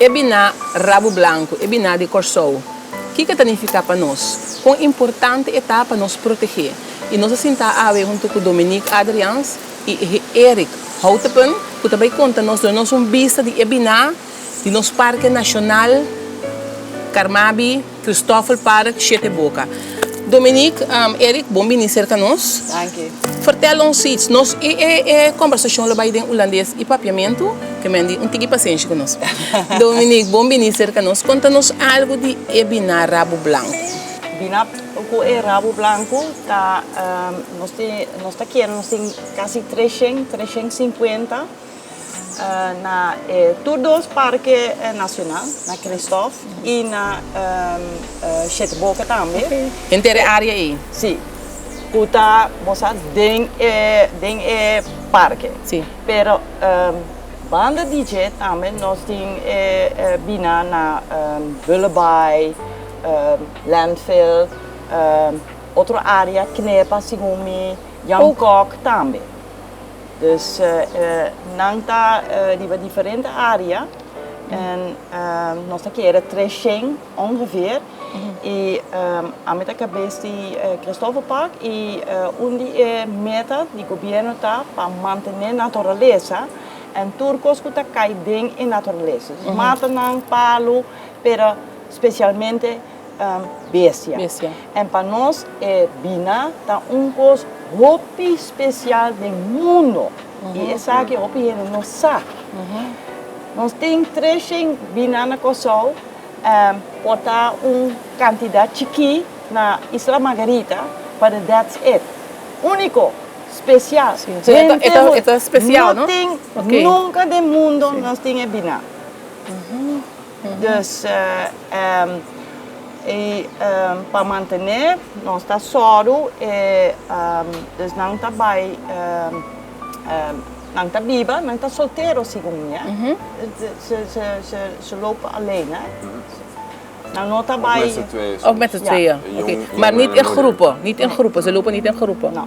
E biná rabu blanku, e biná di Kòrsou. Kiko e ta nifiká pa nos? Kon importante e ta pa nos protegé? I nos a sinta awe huntu ku Dominique Adriaans i Eric Houtepen ku ta bai konta nos, duna nos un bista di e biná di nos Parke Nashonal Carmabi Christoffelpark Shete Boka. Dominique, Eric, bon bini serka nos. Danki. Vertel ons iets. Nos e e e kombersashon lo bai den Hulandes i Papiamentu, ke men di un tiki pasenshi ku nos. Dominique, bon bini serka nos. Konta nos algu di e biná rabu blanku. Biná ku e rabu blanku ta nos tin nos ta kere nos tin kasi treshen, treshen sinkuenta. Na e tur dos parke nacional, na Christoph y na Shete Boca tambe. Henter e area ei? Si, cu ta bo sa den e den e parke. Si. Pero banda di dje tambe nos tin e bina na Bullenbaai, Landfill, otro area Knepa segun mi, Jan Kok tambe. Dus nan ta riba diferente area en nos ta kere 300 ongeveer y ami ta cabes di Christoffel Park y un di e meta di gobierno ta pa mantene naturalesa en tur cos cu ta cay den e naturalesa. Dus matanan, palo, pero specialmente bestia. Bestia. En pa nos e bina ta un kos hopi spesial den mundo. I esaki hopi hende no sa. Nos tin 300 bina na Kòrsou, por ta un kantidat chikí na Isla Margarita, but that's it. Úniko, spesial. Sí, so e ta, e ta, e ta spesial, no? No tin, Oké. nunka den mundo nos tin e bina. Dus e pa mantené nos ta sòru e dus nan ta bai nan ta biba nan ta soltero segun mi hè se lopen alleen hè nan no ta bai. Of met z'n tweeën. Of met z'n tweeën oké maar niet in groepen niet in groepen ze lopen niet in groepen. No.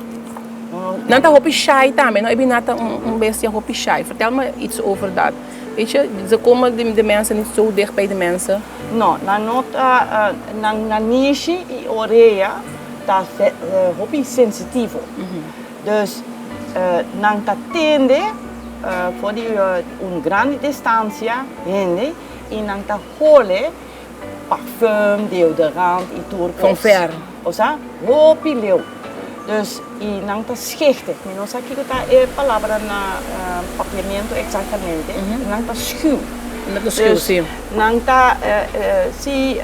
Nan ta hopi shy tambe no e bina ta un bestia hopi shy vertel me iets over dat. Weet je, ze komen de, de mensen niet zo dicht bij de mensen. No, nan no ta, nan nanishi i orea ta hopi sensitivo. Dus nan ta tende for di un grandi distansia hende i nan ta hole parfum, deodorant i tur kos. Van ver. Osea, hopi leu. Dus, i nan ta schichtig. Mi no sa kiko ta e palabra na papiamentu eksaktamente. Nan ta schuw. Nan ta schuw, si. Dus, nan ta, si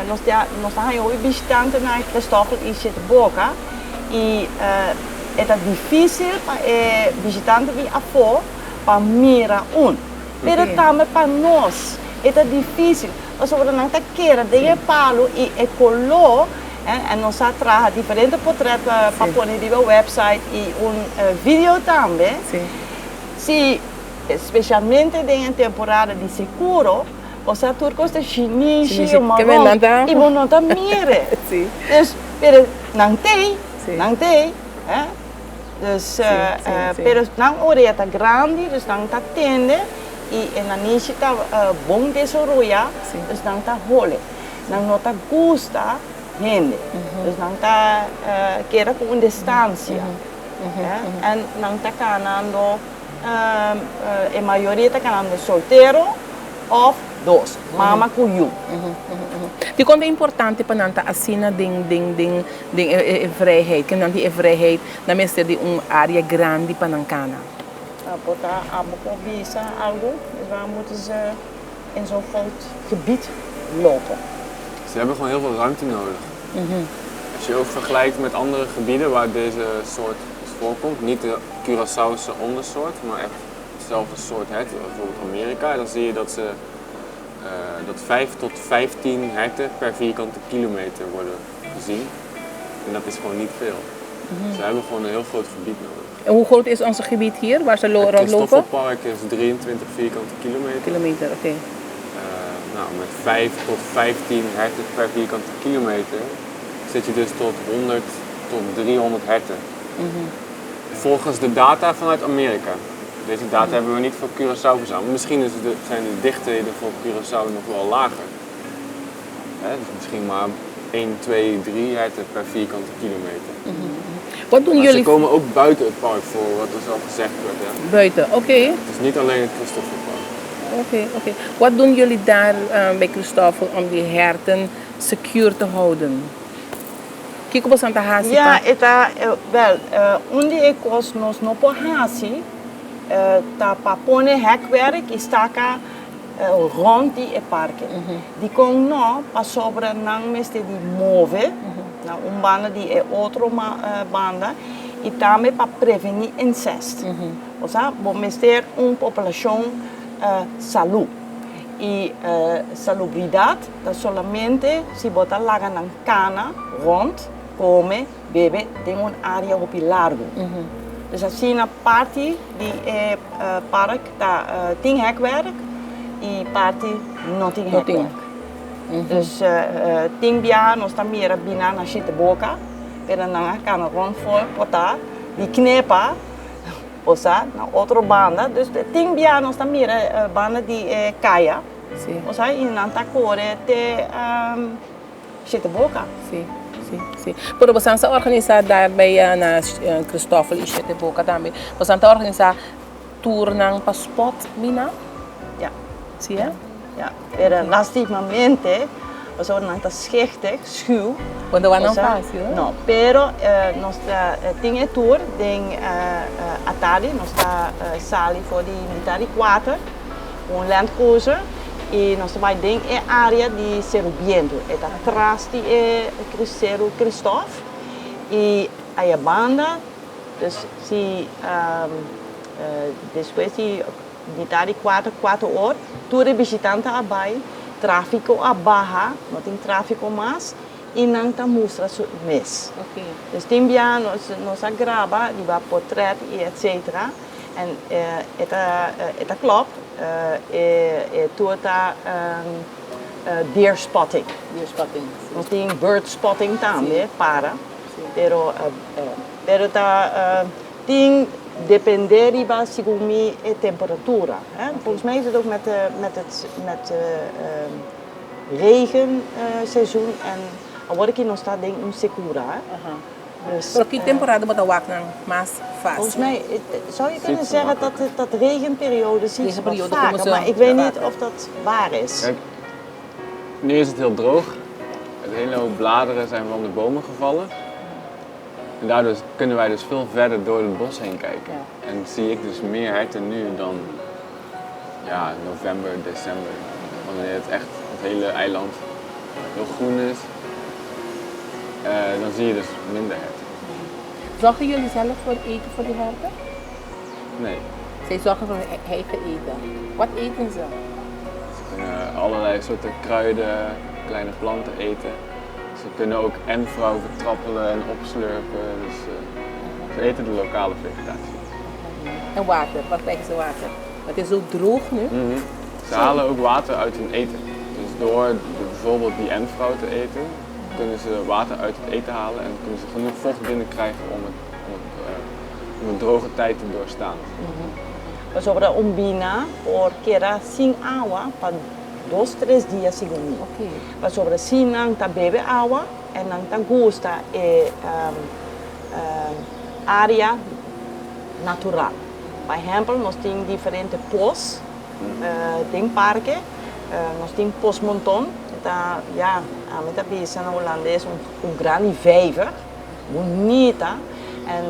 nos ta, nos ta haña hopi bishitante na Christoffel i Shete Boka, i e ta difísil pa e bishitante di afó pa mira un. Pero tambe pa nos e ta difísil, pasobra nan ta keda den e palu i e koló, en nos a traha diferente potret pa pone riba website i un video tambe. Si, spesialmente den e temporada di sekuro, bo sa tur kos ta shinishi o maron i bo no ta mira. Dus, pero nan t'ei, nan t'ei. Dus, pero nan orea ta grandi, dus nan ta tende i e nanishi ta bon desaroyá, dus nan ta hole. Nan no ta gusta hende, dus nan ta keda ku un distansia. En nan ta kanando, e mayoria ta kanando soltero òf dos, mama ku yu. Dikon ta importante pa nan ta asina den den den Den e vrijheid, ke nan tin e vrijheid, nan mester di un área grandi pa nan kana. Por ta abo por bisa algu, dus waar moeten ze in zo'n groot gebied lopen? Ze hebben gewoon heel veel ruimte nodig. Als je ook vergelijkt met andere gebieden waar deze soort voorkomt, niet de Curaçaose ondersoort, maar echt hetzelfde soort hert, bijvoorbeeld Amerika, dan zie je dat ze dat 5 tot 15 herten per vierkante kilometer worden gezien. En dat is gewoon niet veel. Ze hebben gewoon een heel groot gebied nodig. En hoe groot is ons gebied hier waar ze Het rondlopen? Christoffelpark is 23 vierkante kilometer. Kilometer, oké. Nou, met 5 tot 15 herten per vierkante kilometer zit je dus tot 100 tot 300 herten. Volgens de data vanuit Amerika. Deze data hebben we niet voor Curaçao verzameld. Misschien is de, zijn de dichtheden voor Curaçao nog wel lager. Hè, dus misschien maar 1, 2, 3 herten per vierkante kilometer. Wat doen Maar ze jullie komen ook buiten het park voor, wat dus al gezegd werd. Hè? buiten? Oké, Het is niet alleen het Christoffelpark. oké. Wat doen jullie daar bij Christoffel om die herten secure te houden? Kiko bo ta hasi Ja, pa? e ta, wel, un di e kos nos no por hasi, ta pa pone hekwerk i staka rond di e parke. Dikon no, pasobra nan mester di move na un banda di e otro banda i tambe pa prevení incest. Osea, bo mester un populashon salú. I salubridat ta solamente si bo ta laga nan kana rond, kome, bebe den un área hopi largu. Dus asina parti di e park ta tin hekwerk i parti no tin No tin. hekwerk. Dus tin biaha nos ta mira bina na Shete Boka, pero nan a kana rond for porta di knepa, osea, na otro banda. Dus tin biaha nos ta mira banda di e kaya, osea, i nan ta kore te Shete Boka. Sí, sí, sí. Pero boso sa organisá daar bij na Christoffel i Shete Boka tambe. Boso ta organisá tournan pa spot bina? Ja. Sí, hè? Ja, pero lastimamente, pasobra nan ta schichtig, schuw. Want dat was no Osea, fásil, hè? No, pero nos ta tin e tour den atardi, nos ta sali for di mitar di kuater, un Land Cruiser, i nos ta bai den e área di Seru Bientu. E ta tras di e Seru Kristof i aya banda, dus si despues di mitar di kuater, kuater or, tur e bishitante a bai, tráfiko a baha, no tin tráfiko mas, i nan ta mustra su mes. Dus tin bia nos a graba riba portret i etcetera, en e ta klop, e tour ta deer spotting. Deer spotting. Nos tin bird spotting tambe, para, pero ta tin depende riba segun mi e temperatura. Hè? Volgens mij is het ook met de regenseizoen en awor aki nos ta den un sekura. Hè? Dus, Pero ki temporada bo ta wak nan mas fásil? Volgens mij zou je kunnen Ziet ze zeggen dat, makkelijker. dat regenperiode ziet ze wat Regenperiode vaker, komen ze maar ik weet niet vaker. of dat waar is. Kijk, nu is het heel droog. Het hele hoop bladeren zijn van de bomen gevallen. En daardoor kunnen wij dus veel verder door het bos heen kijken. En zie ik dus meer herten nu dan, ja, november, december. Wanneer het echt het hele eiland heel groen is. Dan zie je dus minder herten. Zorgen jullie zelf voor eten voor die herten? Nee, Zij zorgen voor hun eigen eten. Wat eten ze? Ze kunnen allerlei soorten kruiden, kleine planten eten. Ze kunnen ook en vrouwen vertrappelen en opslurpen. Dus ze eten de lokale vegetatie. En water, wat krijgen ze water? Het is zo droog nu. Ze halen ook water uit hun eten. Dus door bijvoorbeeld die envrouw te eten, kunnen ze water uit het eten halen en kunnen ze genoeg vocht binnenkrijgen om de droge tijd te doorstaan. Pasobra un bina por keda sin awa pa 2, 3 dia segun mi. Pasobra si nan ta bebe awa en nan ta gusta e área natural. Por ehèmpel, nos tin diferente pos den parke, nos tin Pos Monton, ta, ja, ami ta bisa na hulandes un grandi vijver, bunita, en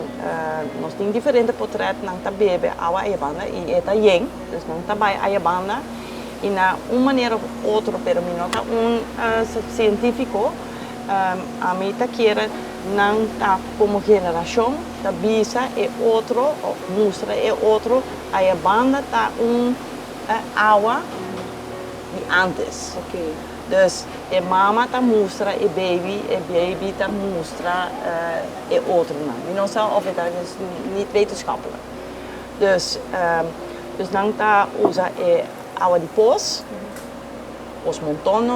nos tin diferente portret nan ta bebe awa aya banda i e ta yen, dus nan ta bai aya banda i na un manera of otro, pero mi no ta un sientífiko, ami ta kere nan ta komo generashon ta bisa e otro of mustra e otro aya banda ta un awa di antes. Dus e mama ta mustra e baby, e baby ta mustra e otronan. Mi no sa of het is niet wetenschappelijk. Dus nan ta usa e awa di pos, Pos Monton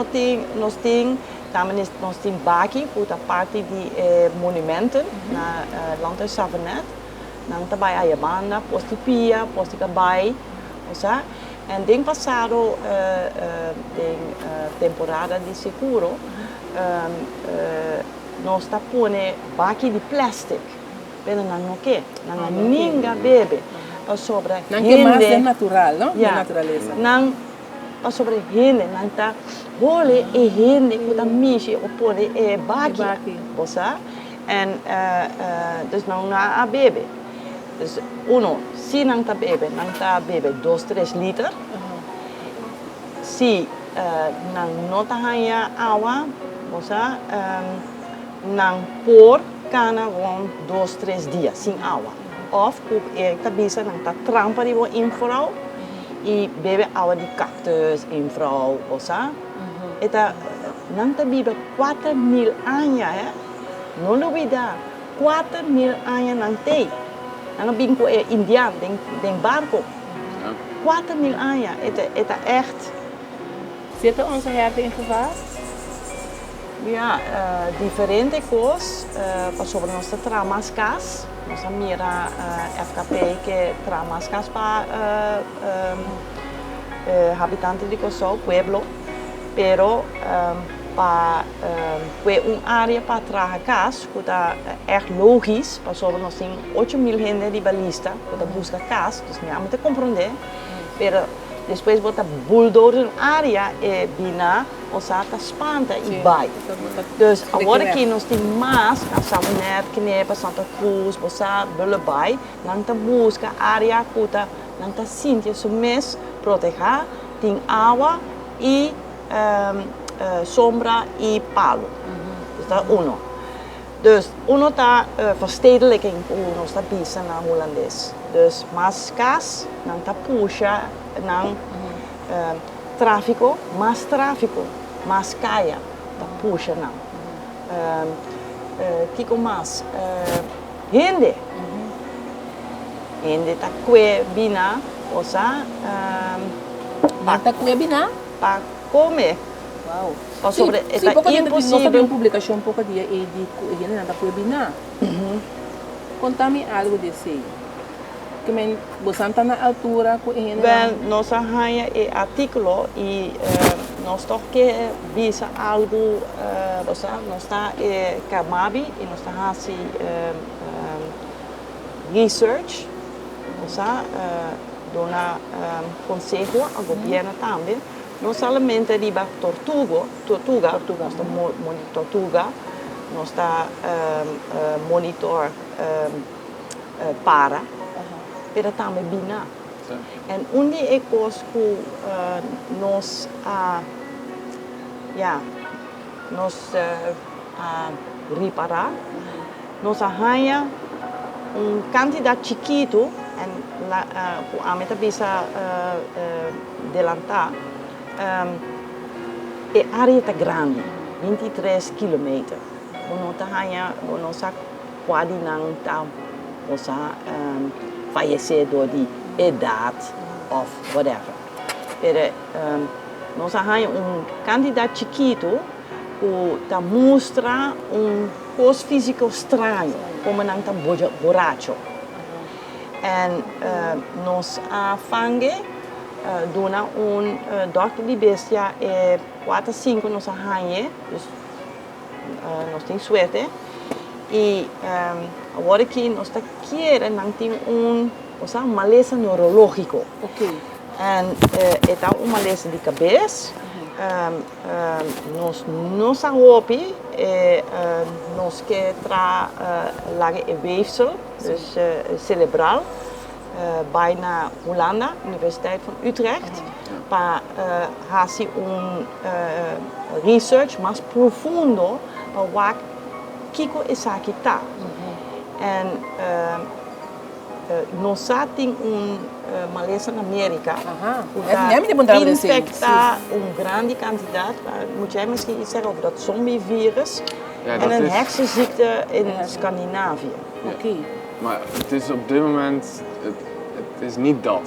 nos tin, tambe nos tin baki, ku ta parti di monumenten na Landhuis Savonet. Nan ta bai aya banda, pos di pia, pos di kabai, osea. En den pasado, den temporada di sekuro, nos ta pone baki di plastic, pero nan no ke. Nan a ninga bebe, pasobra hende. Nan ke mas den natural, no? Den naturalesa. Nan, pasobra hende, nan ta hole e hende ku ta mishi o pone e baki, osea. En dus nan no a bebe. Dus uno, si nan ta bebe, nan ta bebe dos, tres liter. Si nan no ta haña awa, bo sa, nan por kana rond dos, tres dia sin awa. Of ku Erik ta bisa nan ta trampa riba un infrou i bebe awa di kaktus, infrou, bo sa. E ta, nan ta biba 4000 aña, hè. No lubida, 4000 aña nan tei. Nan a bin ku e indian den, den barko. 4000 aña, e ta, e ta ègt. Zitten onze herten in gevaar? Ja, diferente kos, pasobra nos ta traha mas kas. Nos a mira FKP ke traha mas kas pa habitante di Kòrsou, pueblo. Pero pa kue un área pa traha kas ku ta ègt lógis, pasobra nos tin 8000 hende riba lista ku ta buska kas, dus mi ami ta komprondé, pero despues bo ta bulldoze un área e bina osea ta spanta i bai. Dus awor aki nos tin mas na Savonet, Kenepa, Santa Cruz, bo sa Bullenbaai, nan ta buska área ku ta nan ta sinti su mes protehá. Tin awa i sombra i palu. Dus ta uno. Dus uno ta verstedelijking ku nos ta bisa na hulandes. Dus mas kas nan ta pusha nan trafiko, mas trafiko, mas kaya ta pusha nan. Kiko mas? Hende. Hende ta kue bina, osa, pa. Ta kue bina? Pa kome. Wow. Pasobra e ta imposibel. Nos a bin un publikashon poko dia ei di ku e hendenan ta kue bina. Konta mi algu di esei. Ke men bosan ta na altura ku e hendenan? Wel, nos a haña e artíkulo i nos tòg ke bisa algu, osea, nos ta e Carmabi i nos ta hasi research, osea, duna konseho a gobièrnu tambe, no solamente riba tortugo, tortuga, nos ta tortuga, nos ta monitor. Para, pero tambe bina. En un di e kos ku nos a, ya, nos a ripará, nos a haña un kantidat chikitu, en ku ami ta bisa delantá, e área ta grandi, 23 kilometer. Bo no ta haña, bo no sa. Kua di nan ta bosa fayesé dor di edat òf whatever. Pero nos a haña un kantidat chikitu ku ta mustra un kos físiko straño, komo nan ta boracho. En nos a fange duna un dòkter di bestia e kuater sinku nos a hañ'e. Nos tin suerte y awor aki nos ta kiere nan tin un cosa malesa neurologico. En e ta un malesa di cabes. Nos no sa hopi, nos ke traha laga e weefsel, dus cerebral. Bai na Hulanda, Universiteit van Utrecht, pa hasi un research mas profundo pa wak kiko esaki ta. En nos sa tin un malesa na Merika ku ta infekta un grandi kantidat, moet jij miskien iets zeggen over dat zombievirus en een hersenziekte in Scandinavië. Maar het is op dit moment, het, het is niet dat.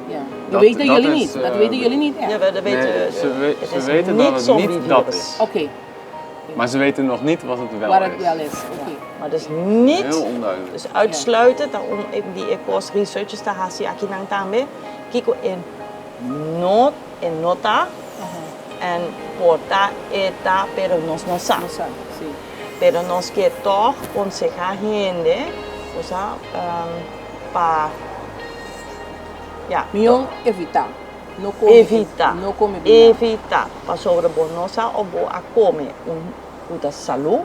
Ja, dat, weten jullie niet. Dat weten jullie niet echt. Ja, dat weten, nee, ze, we, ze weten dat het niet dat is. Oké. Maar ze weten nog niet wat het wel Waar het is. wel is, oké. Maar dus niet, Heel onduidelijk. dus uitsluiten, ta un di e kos researchers ta hasi akinan tambe, kiko e no e no ta en por ta e ta pero nos no sa. No sa, si. Pero nos ke tòg konsehá hende, osea, pa, ya. Mion evitá. No kome. Evitá. No kome biná. Evitá. Pasobra bo no sa of bo a kome un ku ta salú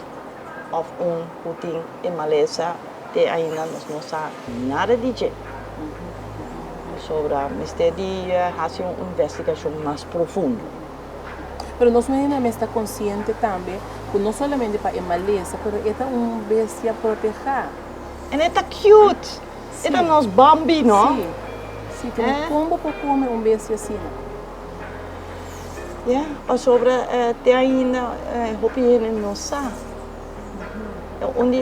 of un ku tin e malesa te ainda nos no sa nada di dje. Pasobra mester di hasi un investigashon mas profundo. Pero nos mester mes ta konsiente tambe ku no solamente pa e malesa pero e ta un bestia protehá. En e ta cute! E ta nos Bambi, no? Sí. Sí, pero kon bo por kome un bestia asina? Ya, pasobra te ainda hopi hende no sa. Un di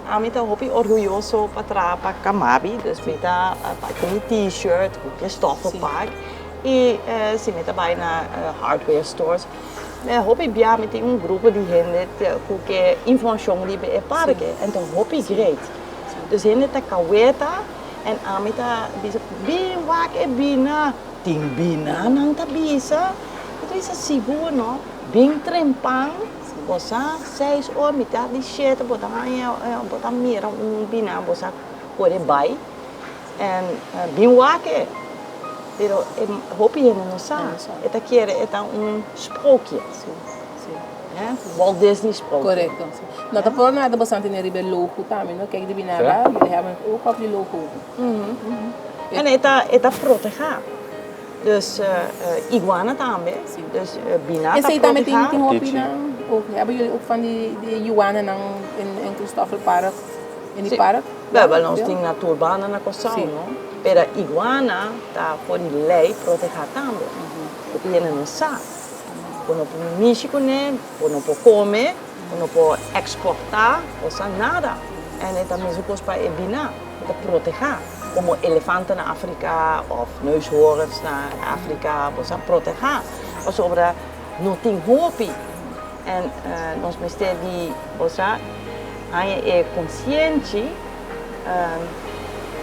ami ta hopi orguyoso pa traha pa Carmabi, dus mi ta bai ku mi t-shirt ku Christoffelpark i si mi ta bai na hardware stores hopi bia mi tin un grupo di hende ku ke informashon riba e parke en ta hopi great. Dus hende ta kaweta en ami ta bisa bin wak e bina, tin bina nan ta bisa, mi ta bisa sigur no. Bin trempan, bo sa seis or, mitad di shete bo ta haña, bo ta mira un bina, bo sa kore bai en bin wak e. Pero e hopi hende no sa, e ta kere e ta un sprookje, Walt Disney sprookje. Korekto, si. No ta por nada bo sa tene riba e logo tambe, no? Kijk di bina la, jullie hebben het ook op die logo. En e ta, e ta proteha. Dus iguana tambe, dus bina ta Esei tambe tin protehá. tin hopi nan ook. Hebben jullie ook van die die iguananan in in Christoffelpark, in die park? Wel, wel nos tin natuurbanen na Kòrsou no, pero iguana ta for di lei protehá tambe. Hopi hende no sa. Bo no por mishi kuné, bo no por kome, bo no por eksportá, bo sa nada. En e ta mesun kos pa e bina, e ta protehá. Como elefante na Afrika of neushoorns na Afrika bo sa proteha pasobra no tin hopi en nos mester di bo sa haña e konsienchi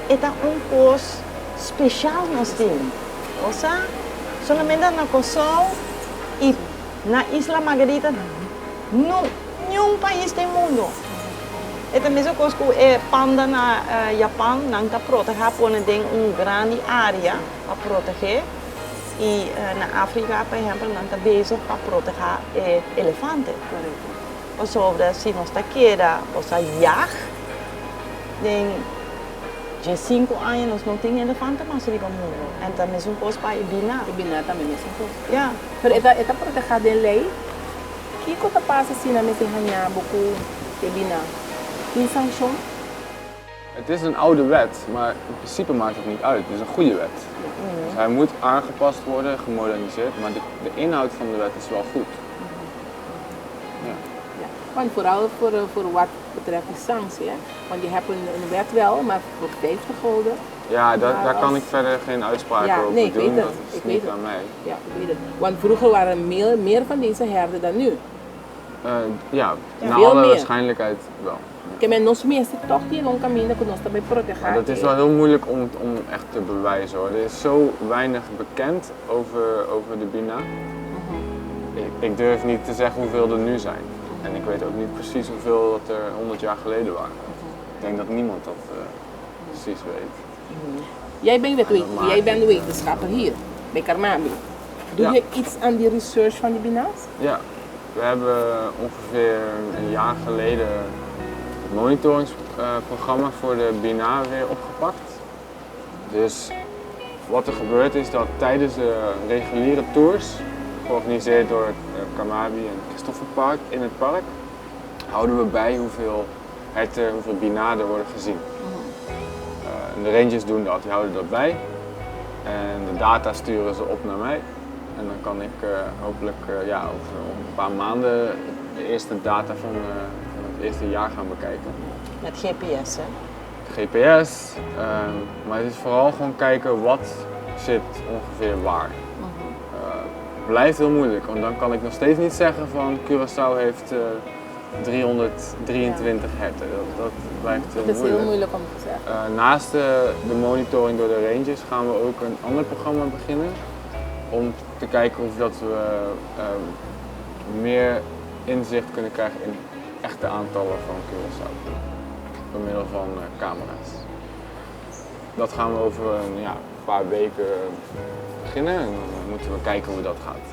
e ta un kos speshal nos tin bo sa solamente na Kòrsou i na Isla Margarita no niun pais den mundo. E ta mesun kos ku e panda na Japan, nan ta protehá pone den un grandi área pa proteh'é i na Afrika por ehèmpel nan ta bezig pa protehá e elefante. Pasobra si nos ta keda nos a yag den diesinku aña nos no tin elefante mas riba mundu. En ta mesun kos pa e biná. E biná tambe mesun kos. Ya. Pero e ta protehá den lei? Kiko ta pasa si nan mester haña bo ku e bina? Tin sankshon? Het is een oude wet, maar in principe maakt het niet uit. Het is een goede wet. Dus hij moet aangepast worden, gemoderniseerd, maar de, de inhoud van de wet is wel goed. Ja. Ja, want vooral voor, voor wat betreft die sanctie, hè? Want je hebt een, een wet wel, maar voor 50 gulden. Ja, daar, daar kan ik verder geen uitspraak Ja, over nee, ik doen. weet het. Dat is Ik niet weet het. aan mij. Ja, ik weet het. Want vroeger waren er meer, meer van deze herden dan nu. Ja, naar Veel alle meer. waarschijnlijkheid wel. Ke men nos mester tòg yega un kaminda ku nos ta bai protehá Maar dat is e. wel heel moeilijk om, om echt te bewijzen hoor. Er is zo weinig bekend over, over de Bina. Ik, ik durf niet te zeggen hoeveel er nu zijn. En ik weet ook niet precies hoeveel dat er 100 jaar geleden waren. Ik denk dat niemand dat eh, precies weet. Jij bent, En dat maakt jij bent niet, wetenschapper hier bij Carmabi. Doe Ja. je iets aan die research van die bina's? Ja, we hebben ongeveer een jaar geleden het monitoringsprogramma voor de Bina weer opgepakt. Dus wat er gebeurt is dat tijdens de reguliere tours, georganiseerd door eh, Carmabi en Christoffelpark in het park, houden we bij hoeveel herten, hoeveel binaden worden gezien. En de rangers doen dat, die houden dat bij. En de data sturen ze op naar mij. En dan kan ik eh, hopelijk eh, ja, over een paar maanden de eerste data van, van het eerste jaar gaan bekijken. Met GPS, hè? GPS, maar het is vooral gewoon kijken wat zit ongeveer waar. Blijft heel moeilijk, want dan kan ik nog steeds niet zeggen van Curaçao heeft 323 herten. Dat blijft heel Het is heel moeilijk. moeilijk om te zeggen. Naast de monitoring door de rangers gaan we ook een ander programma beginnen. Om te kijken of dat we meer inzicht kunnen krijgen in echte aantallen van Curaçao. Door middel van camera's. Dat gaan we over een, ja, paar weken beginnen en dan moeten we kijken hoe dat gaat.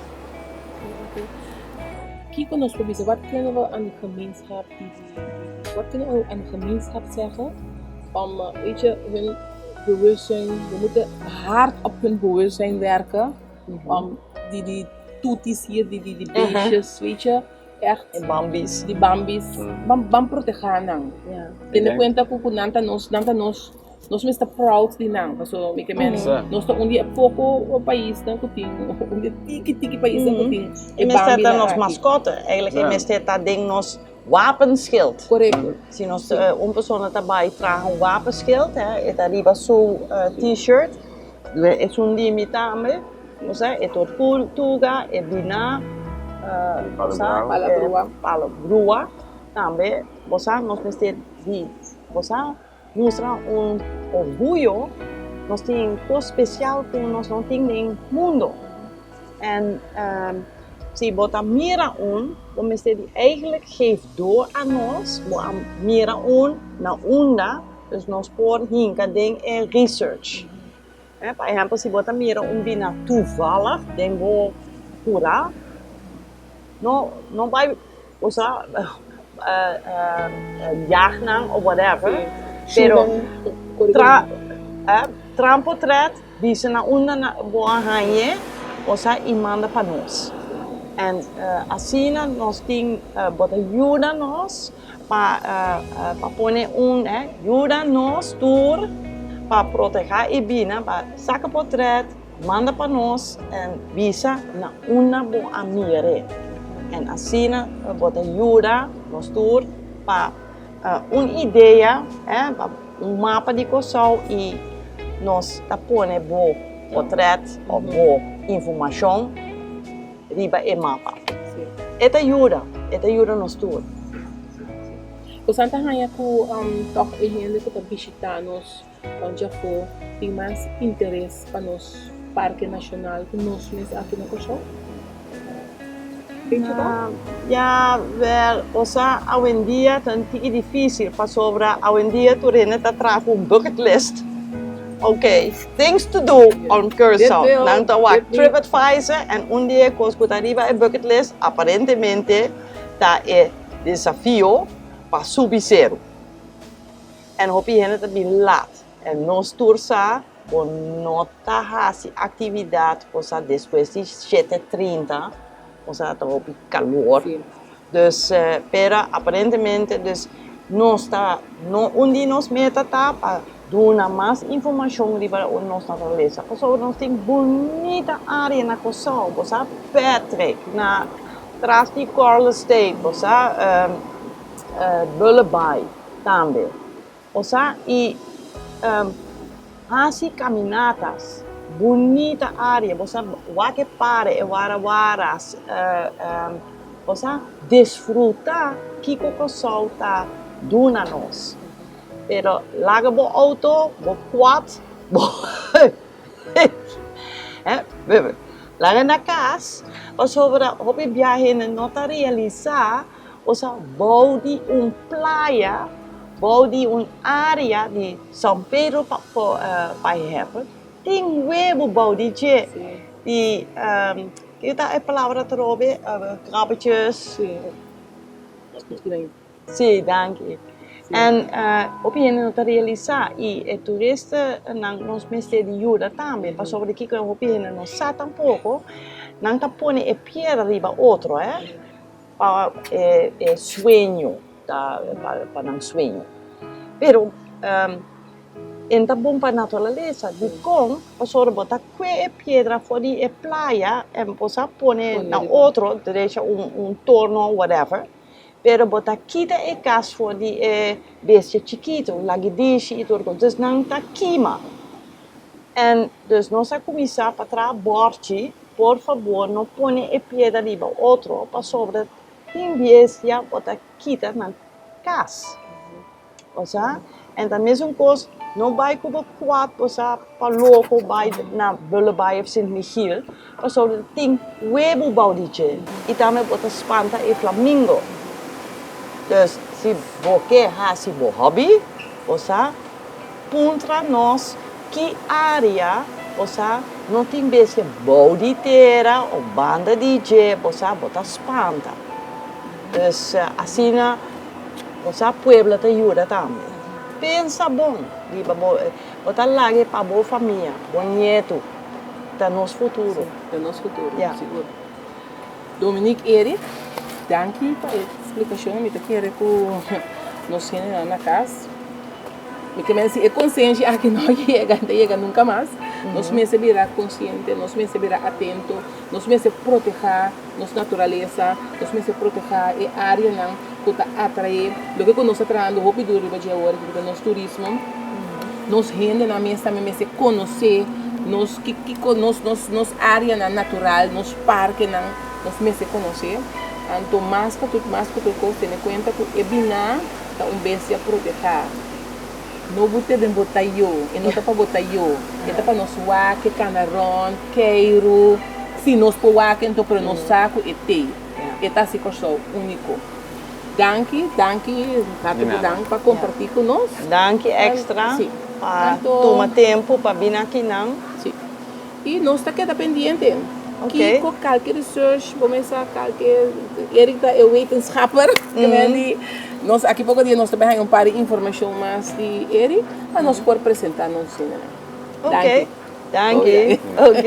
Kiko nos por bisa, wat kunnen we aan de gemeenschap, wat kunnen we aan de gemeenschap zeggen om, weet je, hun bewustzijn, we moeten hard op hun bewustzijn werken, om die toeties hier, die beestjes, weet je, echt, En bambies. Die bambies, ban proteha nan. Tene kuenta ku nan ta nos, nos mester proud di nan, paso mi ke men, nos ta un di e poko paisnan ku tin, un di tiki tiki paisnan ku tin E e mester bambi ta nan nos aki. Mascotte. Eigenlijk e mester ta den nos wapenschild. Si nos un persona ta bai traha un wapenschild, hè, e ta riba su t-shirt, esun di mi tambe, osea, e tortuga, e biná, Palo osea, brua. Palo brua. Palo brua tambe, osea, nos mester di, osea, mustra un orguyo, nos tin kos spesial ku nos no tin den mundo. En si bo ta mira un, bo mester di eigenlijk geef door aan nos, bo a mira un na unda, dus nos por hinka den e research. Por ehèmpel, si bo ta mira un bina toevallig den bo kura, no, no bai, osea, jag nan of whatever, pero traha un portret, bisa na unda na bo a hañ'é, osea, i manda pa nos. En asina nos tin, bo ta yuda nos pa pone un, yuda nos tur pa protehá e bina, pa saka portret, manda pa nos en bisa na unda bo a mir'é. En asina bo ta yuda nos tur pa un idea, pa un mapa di Kòrsou i nos ta pone bo portret òf bo informashon riba e mapa. E ta yuda nos tur. Boso ta haña ku toch e hende ku ta bishitá nos djafó tin mas interes pa nos parke nashonal ku nos mes aki na Kòrsou? Weet je dat? Ja, wel, osea, awendia ta un tiki difísil pasobra awendia tur hende ta traha ku un bucket list. Ok, things to do on Curaçao. Dit wil, Nan ta wak dit niet. TripAdvisor en un di e kos ku ta riba e bucket list aparentemente ta e desafio pa subi seru. En hopi hende ta bin laat. En nos tur sa bo no ta hasi aktividat, osea, despues di 7:30, osea, ta hopi kalor. Dus, pero aparentemente, dus nos ta, no, un di nos meta ta pa duna mas informashon riba nos naturalesa. Pasobra nos tin bunita área na Kòrsou, bo sa, Patrick, na tras di Coral Estate, bo sa, Bullenbaai tambe. Osea, i hasi caminatas, bunita área, bo sa, wak e para, e warawaras, osea, disfrutá kiko Kòrsou ta duna nos. Pero laga bo outo, bo quad, bo laga na kas, pasobra hopi biahe no ta realisá, osea, bou di un playa, bou di un área di San Pedro, pa ehèmpel, tin webu bou di dje. Di, kiko ta e palabra atrobe? Krabbetjes. Sí, danki. En hopi hende no ta realisá i e turistanan nos mester di yuda tambe, pasobra kiko hopi hende no sa tampoko, nan ta pone e piedra riba otro, pa e sueño, ta pa nan sueño. Pero e ta bon pa naturalesa, dikon? Pasobra bo ta kue e piedra for di e playa en bo sa pone na otro, derecha un torno, whatever, pero bo ta kita e kas for di e bestia chikitu, lagidishi i tur kos, dus nan ta kima. En dus nos a kuminsá pa traha bòrchi. Por fabor no pone e piedra riba otro pasobra tin bestia bo ta kita nan kas. Bo sa? En ta mesun kos no bai ku bo kwat bo sa pa loko bai na Bullenbaai of Sint Michiel pasobra tin webu bou di dje i tambe bo ta spanta e flamingo. Dus si bo ke hasi bo hobby bo sa puntra nos ki área bo sa no tin bestia bou di tera o banda di dje bo sa bo ta spanta. Dus asina bo sa pueblo ta yuda tambe. Pensa bon riba bo bo ta laga pa bo famia, bo nietu ta nos futuro. Ta nos futuro, sigur. Dominique Eric, danki pa e splikashon. Mi ta kere ku nos hendenan na kas, mi ke men si e konsenshi aki no yega, no ta yega nunka mas. Nos mester bira konsiente, nos mester bira atento, nos mester protehá nos naturalesa, nos mester protehá e áreanan ku ta atraé loke ku nos ta trahando hopi duru riba dje awor, ku ta nos turismo. Nos hendenan mes tambe mester konosé nos kiko nos nos nos áreanan natural, nos parkenan nos mester konosé. Anto mas ku tur mas ku tur kos tene kuenta ku e biná ta un bestia protehá. No bo te den bo tayó, e no ta pa bo tayó, e ta pa nos wak e kana rònt, keiru. Si nos por wak anto pero nos sa ku e tei. E ta hasi Kòrsou úniko. Danki, danki, hartelijk bedankt pa kompartí ku nos. Danki extra pa tuma tempu pa bini akinan. Sí. I nos ta keda pendiente. Kiko, kalke research, bo mester kalke, Eric ta e wetenschapper. Nos aki poko dia nos ta bai haña un par di informashon mas di Eric pa nos por presentá nos hendenan. Danki. Danki. Ok.